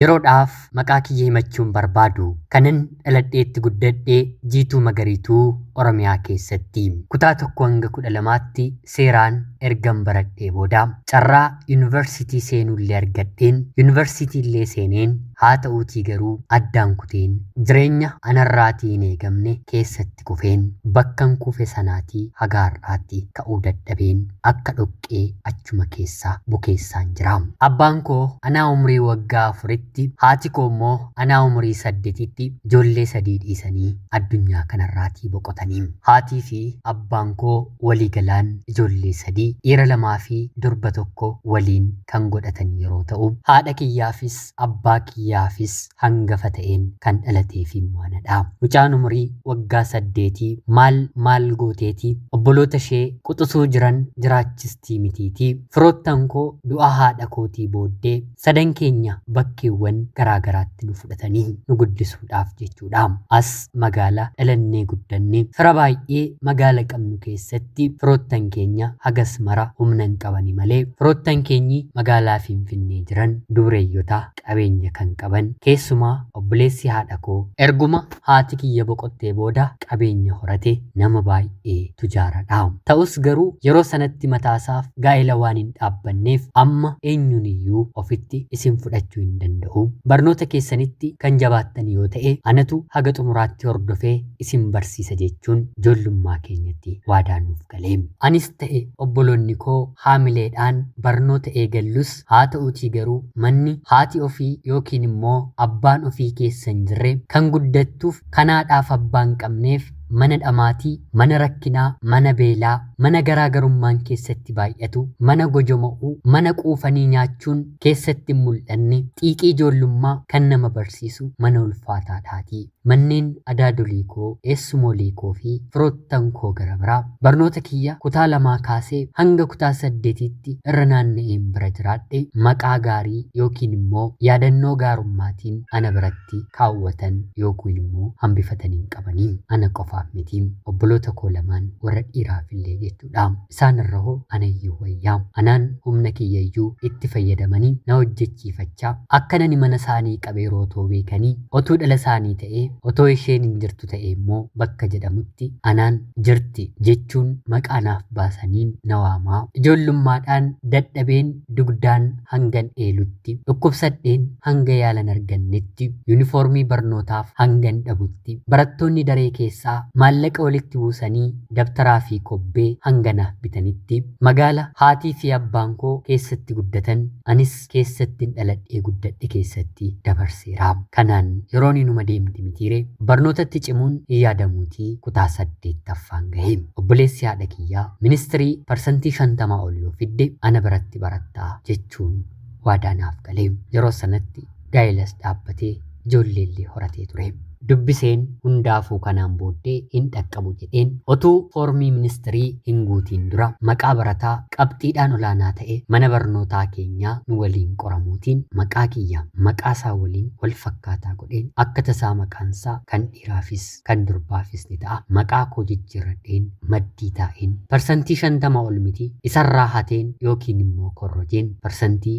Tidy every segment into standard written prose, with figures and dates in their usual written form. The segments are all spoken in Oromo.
Yeroodhaaf maqaa kiyya himachuu hin barbaadu. Kanan dhaladhee itti guddadhe Jiituu Magariituu Oromiyaa keessatti. Kutaa 1 hanga 12tti seeraan ergan baradhee booda carraa yuunivarsiitii seenuullee argadheen yuunivarsiitiillee seeneen haa ta'uutii garuu addaan kuteen jireenya anarraatii hin eegamne keessatti kufeen bakkan kufe sanaatii haga har'aatti ka'uu dadhabeen akka dhoqqee achuma keessa bukeessaan jira. Abbaan koo anaa umurii waggaa afuritti, haati koo immoo anaa umurii saddetitti ijoollee sadii dhiisanii addunyaa kanarraatii boqotanii. Haatii fi abbaan koo waliigalaan ijoollee sadii, dhiira lamaa fi durba tokko waliin kan godhatan yeroo ta'u, haadha kiyyaafis abbaa kiyyaafis hangafa ta'een kan dhalateefi immoo anadha. Mucaan umurii waggaa saddeetii maal maal gooteeti obboloota ishee quxusuu jiran jiraachistii mitiitii firoottan koo du'a haadha kootii booddee sadan keenya bakkeewwan garaa garaatti nu fudhatanii nu guddisuudhaaf jechuudha. As magaala dhalannee guddanne fira baay'ee magaala qabnu keessatti firoottan keenya hagas mara humna hin qabani malee firoottan keenyi magaalaa Finfinnee jiran duureeyyota qabeenya kan qaban keessumaa obboleessi haadha koo erguma haati kiyya boqottee booda qabeenya horate nama baay'ee tujaaradha. Ta'us garuu yeroo sanatti mataasaaf gaa'ela waan hin dhaabbanneef amma eenyuuniyyuu ofitti isin fudhachuu hin danda'u. Barnoota keessanitti kan jabaattan yoo ta'e anatu haga xumuraatti hordofee isin barsiisa jechuun ijoollummaa keenyatti waadaa nuuf gale. Anis ta'e obboloonni koo haamileedhaan barnoota eegallus haa ta'uutii garuu manni haati ofii yookiin immoo abbaan ofii keessa hin jirre kan guddattuuf kan haadhaaf abbaa hin qabneef mana dhamaatii, mana rakkinaa, mana beelaa, mana garaa garummaan keessatti baay'atu, mana gojoma'uu, mana quufanii nyaachuun keessatti hin mul'anne, xiiqii ijoollummaa kan nama barsiisu mana ulfaataadhaatii. Manneen adaadolii koo, eessumoolii koo fi firoottan koo gara biraa barnoota kiyya kutaa lamaa kaasee hanga kutaa saddeetiitti irra naanna'een bira jiraadhe maqaa gaarii yookiin immoo yaadannoo gaarummaatiin ana biratti kaawwatan yookiin immoo hambifatan hin qabani. Ana qofaaf miti, obboloota koo lamaan warra dhiiraafillee jechuudha. Isaan irra hoo anayyuu wayya. Anaan humna kiyyayyuu itti fayyadamanii na hojjechiifachaa akkan ani mana isaanii qabeeru otoo beekanii otuu dhala isaanii ta'ee otoo isheen hin jirtu ta'ee immoo bakka jedhamutti anaan jirti jechuun maqaa naaf baasaniin na waamaa. Ijoollummaadhaan dadhabeen dugdaan hangan eelutti, dhukkubsadheen hanga yaala hin argannetti, yuunifoormii barnootaaf hangan dhabutti, barattoonni daree keessaa maallaqa walitti buusanii dabtaraa fi kobbee hanga naaf bitanitti, magaala haatii fi abbaan koo keessatti guddatan anis keessattin dhaladhee guddadhe keessatti dabarseera. Kanaan yeroon inuma deemti mitiiree? Barnootatti cimuun hin yaadamuutii kutaa 8ffaan gahe. Obboleessi haadha kiyyaa ministirii parsantii 50 ol yoo fidde ana biratti baratta jechuun waadaa naaf gale. Yeroo sanatti gaa'ilas dhaabbatee ijoolleellee horatee ture. Dubbiseen hundaafuu kanaan booddee hin dhaqqabu jedheen otuu foormii ministirii hin guutiin dura maqaa barataa qabxiidhaan olaanaa ta'e mana barnootaa keenyaa nu waliin qoramuutiin maqaa kiyya maqaa isaa waliin wal fakkaataa godheen akka tasaa maqaan isaa kan dhiiraafis kan durbaafis ni ta'a maqaa koo jijjiirradheen maddii taa'een parsantii 50 ol miti isarraa hateen yookiin immoo korrojeen parsantii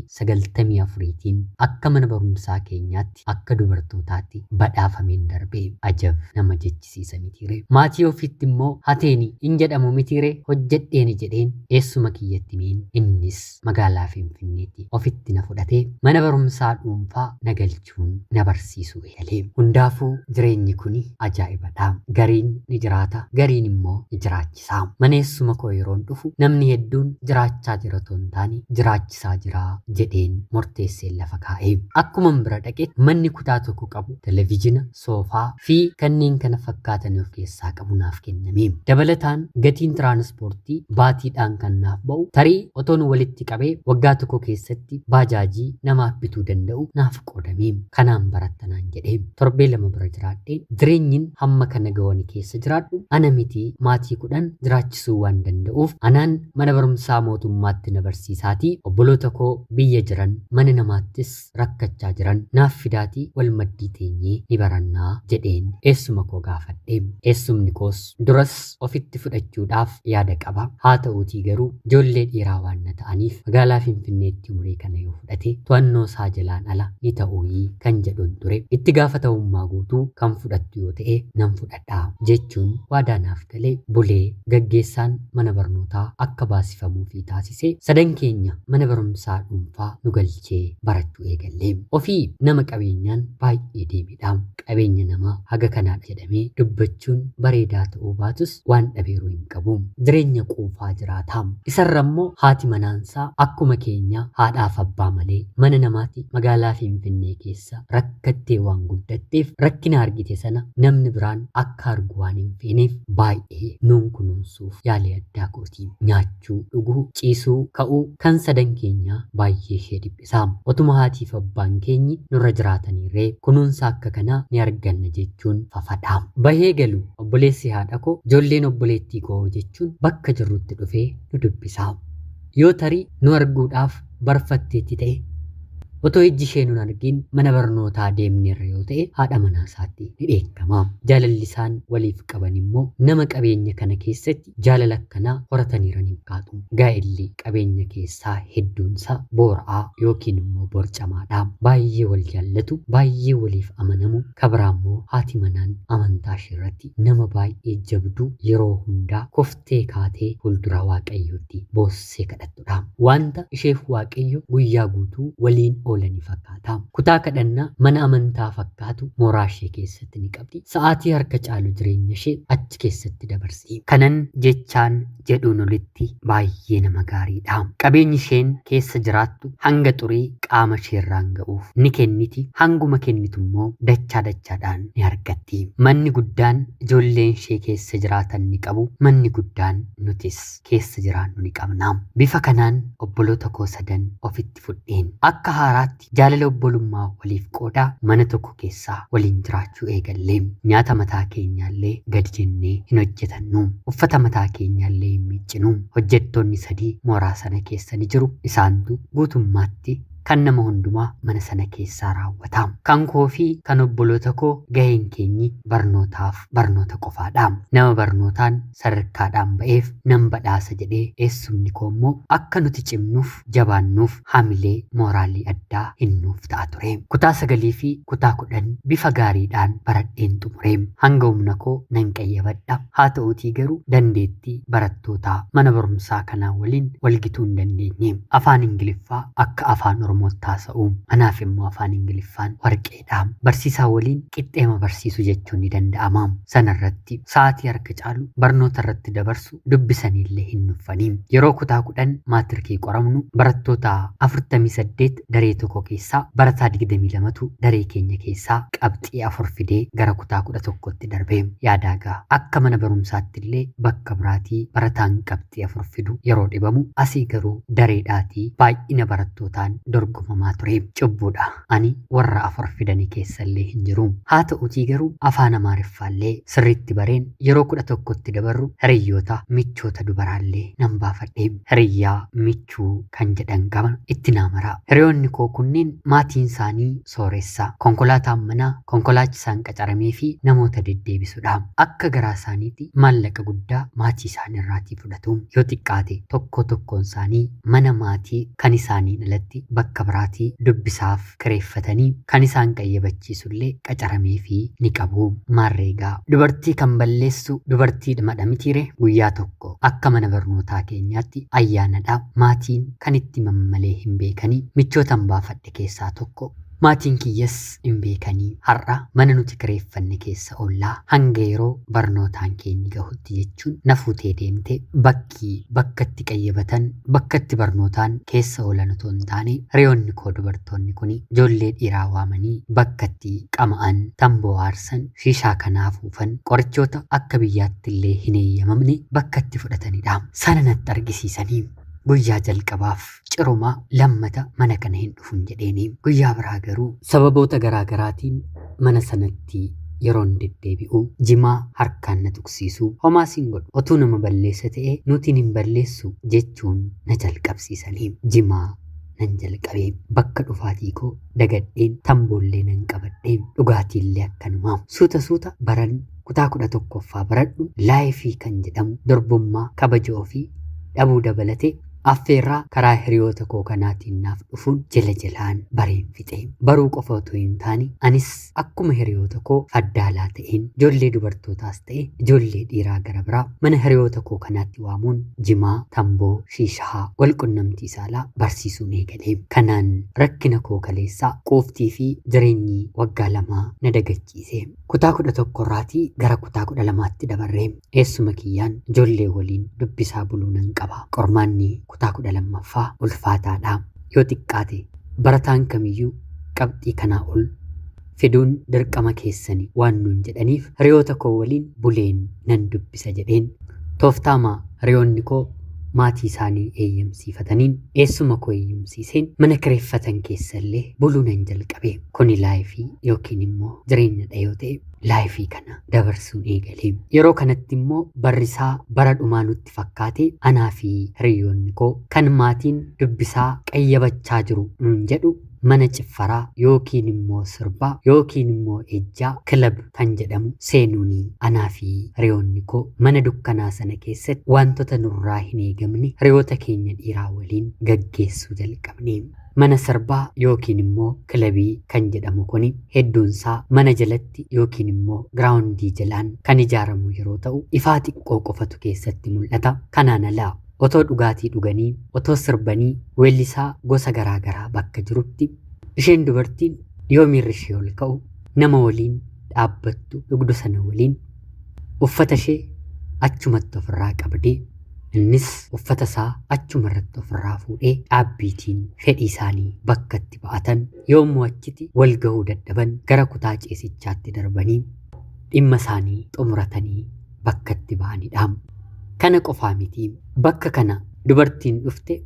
94tiin akka mana barumsaa keenyaatti akka dubartootaatti badhaafameen darbe. Ajab nama jechisiisa mitiiree? Maatii ofiitti immoo hateeni hin jedhamu mitiiree hojjedheeni jedheen eessuma kiyyatti himeen innis magaalaa Finfinneetti ofitti na fudhatee mana barumsaa dhuunfaa na galchuun na barsiisuu eegale. Hundaafuu jireenyi kuni ajaa'ibadha. Gariin ni jiraata, gariin immoo ni jiraachisa. Mana eessuma koo yeroon dhufu namni hedduun jiraachaa jira otoo hin taane jiraachisaa jira jedheen murteesseen lafa kaa'e. Akkuman bira dhaqetti manni kutaa tokko qabu, televijina, soofaa, fi kanneen kana fakkaatan of keessaa qabu naaf kenname. Dabalataan gatiin tiraanispoortii baatiidhaan kan naaf ba'u tarii otoon walitti qabee waggaa tokko keessatti baajaajii namaaf bituu danda'u naaf qoodame. Kanaan baratta naan jedhe. Torbee lama bira jiraadheen jireenyin hamma kana ga'u ani keessa jiraadhu ana mitii maatii 10 jiraachisuu waan danda'uuf anaan mana barumsaa mootummaatti na barsiisaatii obboloota koo biyya jiran mana namaattis rakkachaa jiran naaf fidaatii wal maddii teenyee ni barannaa kanaa jedheen eessuma koo gaafadhe. Eessumni koos duras ofitti fudhachuudhaaf yaada qaba. Haa ta'uutii garuu ijoollee dhiiraa waan na ta'aniif magaalaa Finfinneetti umurii kana yoo fudhate to'annoo isaa jalaan ala ni ta'uuyii kan jedhuun ture. Itti gaafatamummaa guutuu kan fudhattu yoo ta'e nan fudhadha jechuun waadaa naaf galee bulee gaggeessaan mana barnootaa akka baasifamuufii taasise sadan keenya mana barumsaa dhuunfaa nu galchee barachuu eegalle. Ofii nama qabeenyaan baay'ee deemedha. Qabeenya namaa haga kanaadha jedhamee dubbachuun bareedaa ta'uu baatus waan dhabeeruu hin qabu. Jireenya quufaa jiraata. Isarra immoo haati manaansaa akkuma keenya haadhaaf abbaa malee mana namaatti magaalaa Finfinnee keessa rakkattee waan guddatteef rakkina argite sana namni biraan akka argu waan hin feeneef baay'ee nuun kunuunsuuf yaalii addaa gooti. Nyaachuu, dhuguu, ciisuu, ka'uu kan sadan keenyaa baay'ee ishee dhiphisa. Otuma haatiif abbaan keenyi nurra jiraataniirree kunuunsa akka kanaa ni arganna jechuun fafadha. Bahee galu obboleessi haadha koo ijoolleen obboleettii koo jechuun bakka jirrutti dhufee nu dubbisa. Yoo tarii nu arguudhaaf barfatteetti ta'e otoo ijji ishee nun argin mana barnootaa deemneerra yoo ta'e haadha manaa isaatti ni dheekkama. Jaalalli isaan waliif qaban immoo nama qabeenya kana keessatti jaalala akkanaa horataniiran hin fakkaatu. Gaa'elli qabeenya keessaa hedduunsaa boora'aa yookiin immoo borcamaadha. Baay'ee wal jaallatu, baay'ee waliif amanamu, kabiraa immoo haati manaan amantaa ishee irratti nama baay'ee jabduu yeroo hundaa koftee kaatee fuuldura Waaqayyootti boossee kadhattudha. Wanta isheef Waaqayyo guyyaa guutuu waliin oolanii fakkaata. Kutaa kadhannaa mana amantaa fakkaatu mooraa ishee keessatti ni qabdi. Sa'aatii harka caalu jireenya ishee achi keessatti dabarsi. Kanan jechaan jedhuun olitti baay'ee nama gaariidha. Qabeenyi isheen keessa jiraattu hanga xurii qaama isheerraan ga'uuf ni kenniti. Hanguma kennitu immoo dachaa dachaadhaan ni argatti. Manni guddaan ijoolleen ishee keessa jiraatan ni qabu. Manni guddaan nutis keessa jiraannu ni qabna. Bifa kanaan obboloota koo sadan ofitti fudheen akka haaraatti jaalala obbolummaa waliif qoodaa mana tokko keessaa waliin jiraachuu eegalle. Nyaata mataa keenyaallee gadi jennee hin hojjetannu. Uffata mataa keenyaallee hin miiccinu. Hojjettoonni sadii mooraa sana keessa ni jiru. Isaantu guutummaatti kan nama hundumaa mana sana keessaa raawwata. Kan koo fi kan obboloota koo gaheen keenyi barnootaaf barnoota qofaadha. Nama barnootaan sadarkaadhaan ba'eef nan badhaasa jedhee eessumni koo immoo akka nuti cimnuuf jabaannuuf hamilee mooraalii addaa hinnuuf ta'a ture. Kutaa 9 fi kutaa 10 bifa gaariidhaan baradheen xumure. Hanga humna koo nan qayyabadha. Haa ta'uutii garuu dandeettii barattootaa mana barumsaa kanaa waliin walgituu hin dandeenye. Afaan Ingiliffaa akka afaan Oromootti haasa'u. Anaaf immoo afaan Ingiliffaan warqeedha. Barsiisaa waliin qixxeema barsiisu jechuun ni danda'ama. Sanarratti sa'aatii harka caalu barnoota irratti dabarsu dubbisaniillee hin nuffani. Yeroo kutaa 10 maatirikii qoramnu barattoota 48 daree tokko keessaa barataa 22tu daree keenya keessaa qabxii 4 fidee gara kutaa 11tti darbe. Yaadaagaa akka mana barumsaatti illee bakka biraatii barataan qabxii 4 fidu yeroo dhibamu asii garuu dareedhaatii baay'ina barattootaan dorgomamaa ture. Cubbuudha. Ani warra 4 fidanii keessallee hin jiru. Haa ta'utii garuu afaan Amaariffaallee sirriitti bareen yeroo 11tti dabarru hiriyyoota michoota dubaraallee nan baafadhe. Hiriyyaa michuu kan jedhan qaba itti naa maraa. Hiriyoonni koo kunneen maatiin isaanii sooressa. Konkolaataan manaa konkolaachisaan qacaramee fi namoota deddeebisudha. Akka garaa isaaniitti maallaqa guddaa maatii isaanii irraatii fudhatu. Yoo xiqqaate tokko tokkoon isaanii mana maatii kan isaaniin alatti bakka biraatii dubbisaaf kireeffatanii kan isaan qayyabachiisullee qacarameefii ni qabu. Maarreegaa dubartii kan balleessu dubartiidhumadha mitiire guyyaa tokko akka mana barnootaa keenyaatti ayyaanadha. Maatiin kan itti mammalee hin beekanii michootan baafadhe keessaa tokko. Maatiin kiyyas hin beekanii har'a mana nuti kireeffanne keessa oollaa hanga yeroo barnootaan keenyi gahutti jechuun na fuutee deemte bakki bakka itti qayyabatan bakka itti barnootaan keessa oolan otoo hin taane hiriyoonni koo dubartoonni kun ijoollee dhiiraa waamanii bakka itti qama'an, tamboo aarsan, shiishaa kanaa afuufan, qorichoota akka biyyaatti illee hin eeyyamamne bakka itti fudhatanidha. Sana natti argisiisanii guyyaa jalqabaaf ciruma lammata mana kana hin dhufun jedheeni. Guyyaa biraa garuu sababoota garaa garaatiin mana sanatti yeroon deddeebi'u jimaa harkaan na tuqsiisu homaa siin godhu otuu nama balleessa ta'e nutiin hin balleessu jechuun na jalqabsiisanii jimaa nan jalqabe. Bakka dhufaatii koo dagadheen tamboollee nan qabadhe. Dhugaatiillee akkanuma. Suuta suuta baran kutaa 11ffaa baradhu laayifii kan jedhamu durbummaa kabaja ofii dhabuu dabalatee affeerraa karaa hiriyoota koo kanaatiin naaf dhufuun jala jalaan bareen fixe. Baruu qofa otoo hin taane anis akkuma hiriyoota koo faddaalaa ta'een ijoollee dubartootaas ta'e ijoollee dhiiraa gara biraa mana hiriyoota koo kanaatti waamuun jimaa, tamboo, shiishaa, walqunnamtii saalaa barsiisuun eegale. Kanaan rakkina koo kaleessaa quuftii fi jireenyi waggaa 2 na dagachiise. Kutaa 11 irraatii gara kutaa 12tti dabarre. Eessuma kiyyaan ijoollee waliin dubbisaa buluu nan qaba. Qormaanni kutaa 12ffaa ulfaataadha. Yoo xiqqaate barataan kamiyyuu qabxii kanaa ol fiduun dirqama keessani waan nuun jedhaniif hiriyoota koo waliin buleen nan dubbisa jedheen tooftaama hiriyoonni koo maatii isaanii eeyyamsiifataniin eessuma koo eeyyamsiiseen mana kireeffatan keessallee buluu nan jalqabe. Kuni laayifii yookiin immoo jireenyadha yoo ta'e laayifii kana dabarsuun eegale. Yeroo kanatti immoo barrisaa bara dhumaa nutti fakkaate anaa fi hiriyoonni koo kan maatiin dubbisaa qayyabachaa jiru nuun jedhu mana ciffaraa yookiin immoo sirbaa yookiin immoo ejjaa kilab kan jedhamu seenuuni anaa fi hiriyoonni koo mana dukkanaa sana keessatti wantoota nurraa hin eegamne hiriyoota keenya dhiiraa waliin gaggeessuu jalqabne. Mana sirbaa yookiin immoo kilabii kan jedhamu kuni hedduunsaa mana jalatti yookiin immoo giraawundii jalaan kan ijaaramu yeroo ta'u ifaa xiqqoo qofatu keessatti mul'ata. Kanaan alaa otoo dhugaatii dhuganii, otoo sirbanii, weellisaa gosa garaa garaa bakka jirutti isheen dubartiin yoo miirri ishee ol ka'u nama waliin dhaabbattu dhugdu sana waliin uffata ishee achumatti ofirraa qabdee innis uffata isaa achuma irratti ofirraa fuudhee dhaabbiitiin fedhii isaanii bakka itti ba'atan yommuu achitti wal gahuu dadhaban gara kutaa ciisichaatti darbanii dhimma isaanii xumuratanii bakka itti ba'anidha. Kana qofaa miti, bakka kana dubartiin dhufte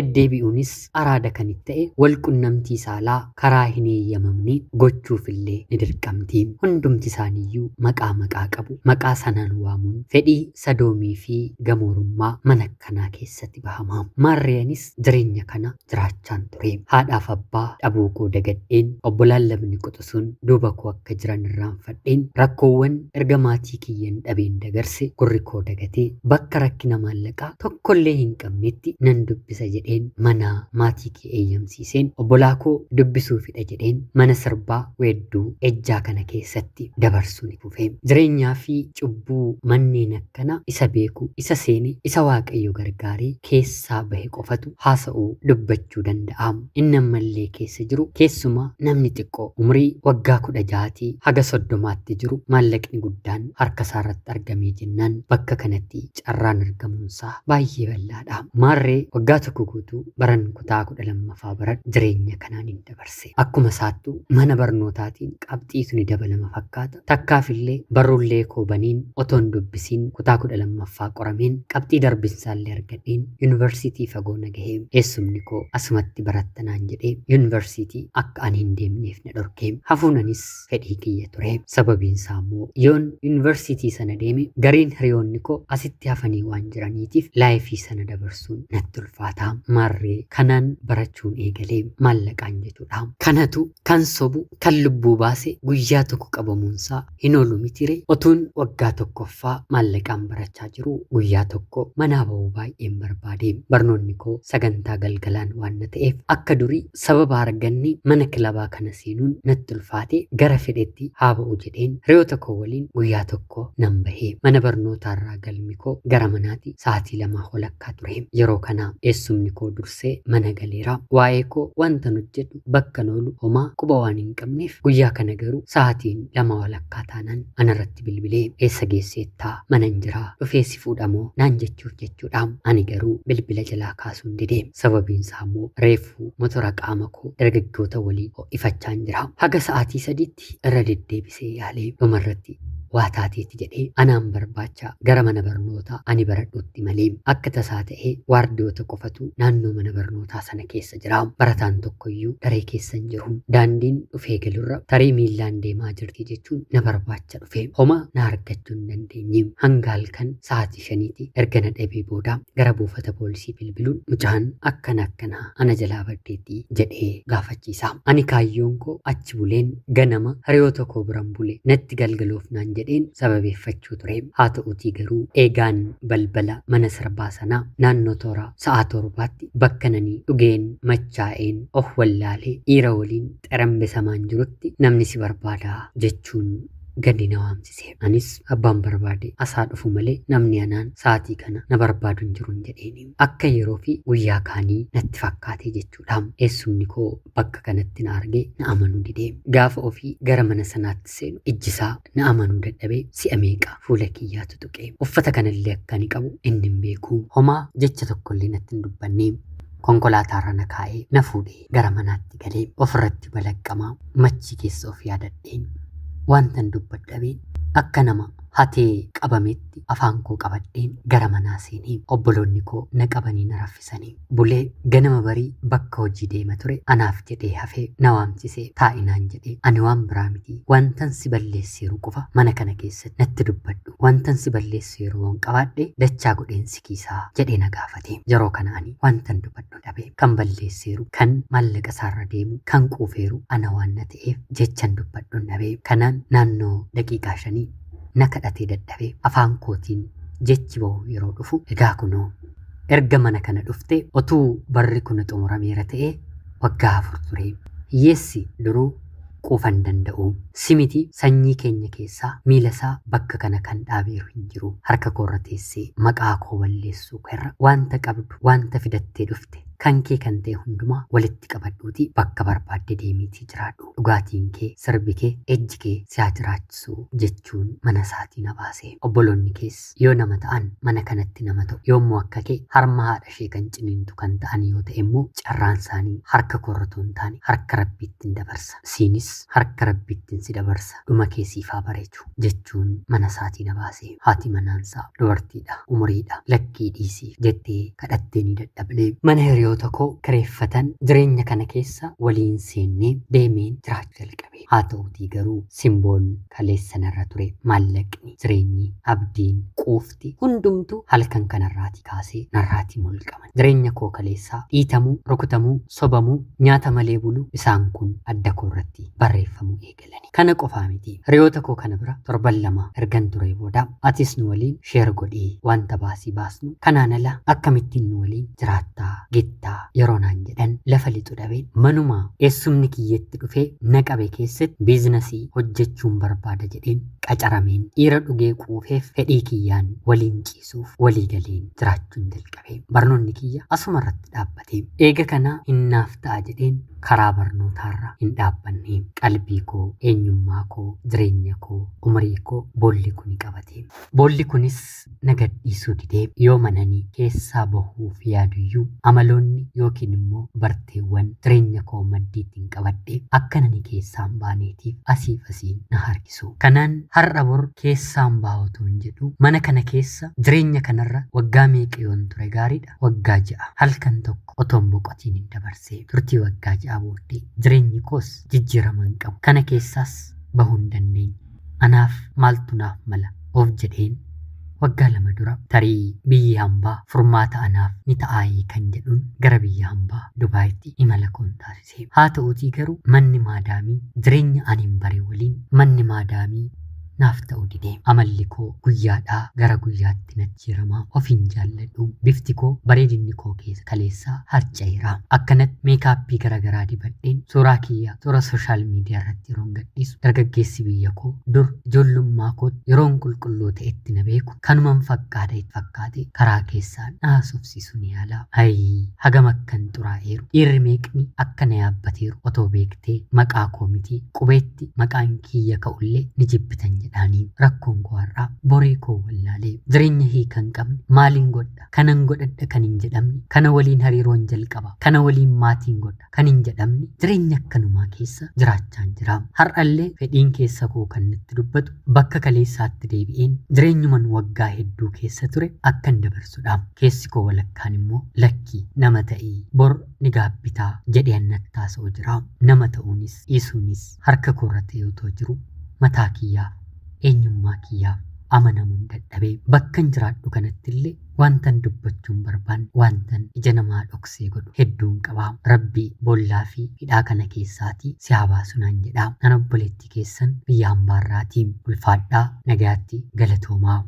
deddeebi'uunis araada kan itti ta'e walqunnamtii saalaa karaa hin eeyyamamne gochuufillee ni dirqamti. Hundumti isaaniiyyuu maqaa maqaa qabu. Maqaa sanaan waamuun fedhii sadoomii fi gamoorummaa mana kanaa keessatti bahama. Maarreenis jireenya kana jiraachaan ture. Haadhaaf abbaa dhabuu koo dagadheen obbolaan lamni quxisuun duuba koo akka jiran irraanfadheen rakkoowwan erga maatii kiyyan dhabeen dagarse gurri koo dagatee bakka rakkina maallaqaa tokkollee hin qabnetti nan dubbisa jedheen mana maatii kee eeyyamsiiseen obbolaa koo dubbisuufidha jedheen mana sirbaa weedduu ejjaa kana keessatti dabarsuun fufe. Jireenyaa fi cubbuu manneen akkana isa beeku, isa seene, isa Waaqayyo gargaaree keessaa bahe qofatu haasa'uu dubbachuu danda'a. Inni ammallee keessa jiru keessumaa namni xiqqoo umurii waggaa 16 haga 30tti jiru maallaqni guddaan harka isaarratti argamee jennaan bakka kanatti carraan argamuunsaa baay'ee bal'aadha. Maarree waggaa tokko guutuu baran kutaa 12ffaa baradhu jireenya kanaan hin dabarse. Akkuma isaattuu mana barnootaatiin qabxiitu ni dabalama fakkaata. Takkaafillee barruullee koo baniin otoon dubbisiin kutaa 12ffaa qorameen qabxii darbinsaallee argadheen yuunivarsiitii fagoo na gahee. Eessumni koo asumatti barattanaan jedhee yuunivarsiitii akka ani hin deemneef na dhorke. Hafuun anis fedhii kiyya ture. Sababiin isaa immoo yoon yuunivarsiitii sana deeme gariin hiriyoonni koo asitti hafanii waan jiraniitiif laayifii sana dabarsuun natti ulfaata. Maarree kanaan barachuun eegalee maallaqaan jechuudha. Kanatu kan sobu kan lubbuu baase guyyaa tokko qabamuunsaa hin oolu mitire. Otuun waggaa tokkoffaa maallaqaan barachaa jiru guyyaa tokko manaa ba'uu baay'een barbaade. Barnoonni koo sagantaa galgalaan waan na ta'eef akka durii sababa arganne mana kilabaa kana seenuun natti ulfaate gara fedhetti haa ba'u jedheen hiriyoota koo waliin guyyaa tokko nan bahe. Mana barnootaarraa galmi koo gara manaatti sa'aatii 2 walakkaa ture. Yeroo kana eessumni koo dursee mana galeera. Waa'ee koo wanta hojjedhu bakka oolu homaa quba waan hin qabneef guyyaa kana garuu sa'aatiin 2 walakkaa taanaan anarratti bilbilee eessa geesseettaa mana hin jiraa dhufee si fuudhamoo naan jechuuf jechuudha. Ani garuu bilbila jalaa kaasuun dide. Sababiin isaa immoo reefuu motora qaama koo dargaggoota waliin ho'ifachaan jira. Haga sa'aatii 3tti irra deddeebisee yaalee dhumarratti Waa taateeti jedhee anaan barbaacha gara mana barnootaa ani baradhutti malee akka tasaa ta'ee waardiyoota qofatu naannoo mana barnootaa sana keessa jira. Barataan tokkoyyuu daree keessa hin jiru. Daandiin dhufee galurra tarii miillaan deemaa jirti jechuun na barbaacha dhufe. Homaa na argachuu hin dandeenye. Hanga halkan sa'aatii 5ti erga na dhabee booda gara buufata poolisii bilbiluun mucaan akkana akkanaa ana jalaa baddeetti jedhee gaafachiisa. Ani kaayyoon koo achi buleen ganama hiriyoota koo biran bule natti galgaloofnaan jedheen sababeeffachuu ture. Haa ta'uutii garuu eegaan balbala mana sirbaa sanaa naannoo toora sa'aa 7tti bakka nani dhugeen machaa'een of wallaalee dhiira waliin xerambisamaan jirutti namni si barbaadaa jechuun gadi na waamsise. Anis abbaan barbaade asaa dhufu malee namni anaan sa'aatii kana na barbaadu hin jiru jedheeni. Akka yeroo fi guyyaa kaanii natti fakkaate jechuudha. Eessumni koo bakka kanatti na argee na amanuu dide. Gaafa ofii gara mana sanaatti seenu ijjisaa na amanuu dadhabee si'a meeqa fuula kiyyaatu tuqe. Uffata kanallee akka ani qabu inni hin beeku. Homaa jecha tokkollee natti hin dubbanne. Konkolaataarra na kaa'ee na fuudhee gara manaatti galee ofirratti balaqqamaa machii keessa of yaadadheen wantan dubbadhabeen akka nama hatee qabametti afaan koo qabadheen gara manaa seenee obboloonni koo na qabanii na raffisanii bulee ganama barii bakka hojii deema ture anaaf jedhee hafee na waamsisee taa'inaan jedhee ani waan biraa miti wantan si balleesseeru qofa mana kana keessatti natti dubbadhu wantan si balleesseeru yoon qabaadhe dachaa godheen si kiisaa jedhee na gaafate. Yeroo kana ani wantan dubbadhu dhabe kan balleesseeru kan maallaqa isaarra deemu kan quufeeru ana waan na ta'eef jechan dubbadhu dhabe. Kanaan naannoo daqiiqaa 5 na kadhatee dadhabee afaan kootiin jechi bahu yeroo dhufu egaa kunoo erga mana kana dhufte otuu barri kun xumurameera ta'ee waggaa 4 ture. Hiyyeessi duruu quufan danda'u. Simiti sanyii keenya keessaa miila isaa bakka kana kan dhaabeeru hin jiru. Harka koorra teessee maqaa koo balleessuu irra wanta qabdu wanta fidattee dhufte kan kee kan ta'e hundumaa walitti qabadhuuti bakka barbaadde deemiitii jiraadhu. Dhugaatiin kee, sirbi kee, ejji kee si haa jiraachisu jechuun mana isaatii na baase. Obboloonni kees yoo nama ta'an mana kanatti nama ta'u. Yoommoo akka kee harma haadha ishee kan ciniintu kan ta'an yoo ta'e immoo carraan isaanii harka koorra otoo hin taane harka rabbiittiin dabarsa. Siinis harka rabbiittiin si dabarsa. Dhuma kee siif haa bareechu jechuun mana isaatii na baase. Haati manaansaa dubartiidha, umuriidha, lakkii dhiisii jettee kadhattee ni dadhabne. Mana hiriyoota koo kireeffatan jireenya kana keessa waliin seennee deemeen jiraachuu jalqabe. Haa ta'uutii garuu simboon kaleessa narra ture maallaqni, jireenyi, abdiin, quufti hundumtuu halkan kanarraatii kaasee narraatii mulqaman. Jireenya koo kaleessaa dhiitamuu, rukutamuu, sobamuu, nyaata malee buluu isaan kun adda koo irratti barreeffamuu eegalani. Kana qofaa miti. Hiriyoota koo kana bira torban 2 ergan turee booda atis nu waliin sheer godhii wanta baasii baasnu kanaan ala akkamittiin nu waliin jiraattaa gittaa yeroo naan jedhan lafa lixu dhabeen manuma eessumni kiyyetti dhufee na qabe keessatti biizinasii hojjechuun barbaada jedheen qacarameen dhiira dhugee quufeef fedhii kiyyaan waliin ciisuuf walii galeen jiraachuun jalqabe. Barnoonni kiyya asuma irratti dhaabbate. Eega kana hinnaaf ta'a jedheen karaa barnootaarra hin dhaabbanne. Qalbii koo, eenyummaa koo, jireenya koo, umurii koo boolli kuni qabate. Boolli kunis na gadhiisuu didee yoo mananii keessaa bahuuf yaaduyyuu amaloonni yookiin immoo barteewwan jireenya koo maddiitti qabadhe akka nani keessaan baaneetiif asiif asiin na harkisu. Kanaan har'a bor keessaan ba'a otoo hin jedhu mana kana keessa jireenya kanarra waggaa meeqa yoon ture gaariidha? Waggaa 6 halkan tokko otoon boqotiin hin dabarse. Turtii waggaa 6 booddee jireenyi koos jijjiirama hin qabu. Kana keessaas bahuu hin dandeenye. Anaaf maaltu naaf mala of jedheen waggaa 2 dura tarii biyyi hambaa furmaata anaaf ni ta'aayii kan jedhuun gara biyya hambaa Dubaayitti imala koon taasise. Haa ta'uutii garuu manni maadaamii jireenya ani hin bare waliin manni maadaamii naaf ta'uu dide. Amalli koo guyyaadhaa gara guyyaatti na jijjiiramaa of hin jaalladhu. Bifti koo bareedinni koo keessa kaleessaa harca'eera. Akkanatti meekaappii garaagaraa dibadheen suuraa kiyya toora sooshaal miidiyaa irratti yeroon gadhiisu dargaggeessi biyya koo dur ijoollummaa kootti yeroon qulqulluu ta'etti na beeku kanuman fakkaata itti fakkaate karaa keessaan na haasofsiisu ni yaala. Ayii hagam akkan xuraa'eeru dhiirri meeqni akka na yaabbateeru otoo beektee maqaa koo miti qubeetti maqaan kiyya ka'ullee ni jibbitan jedha. jedhaanii. Rakkoon koo har'aa boree koo wallaalee jireenya hiika hin qabne maaliin godha, kanan godhadha kan hin jedhamne, kana waliin hariiroon jalqaba, kana waliin maatiin godha kan hin jedhamne jireenya akkanumaa keessa jiraachaan jira. Har'allee fedhiin keessa koo kan natti dubbatu bakka kaleessaatti deebi'een jireenyuman waggaa hedduu keessa ture akkan dabarsudha. Keessi koo walakkaan immoo lakkii nama ta'ii bor ni gaabbitaa jedhee natti haasa'u jira. Nama ta'uunis dhiisuunis harka koorra ta'ee otoo jiru mataa kiyyaaf eenyummaa kiyyaaf amanamuun dadhabee bakkan jiraadhu kanatti illee wantan dubbachuun barbaanne wantan ija namaa dhoksee godhu hedduun qabaa. Rabbi boollaa fi hidhaa kana keessaatii si haa baasu naan jedhaa. Nan obboleettii keessan biyya hambaarraatii ulfaadhaa nagayaatti galatoomaa.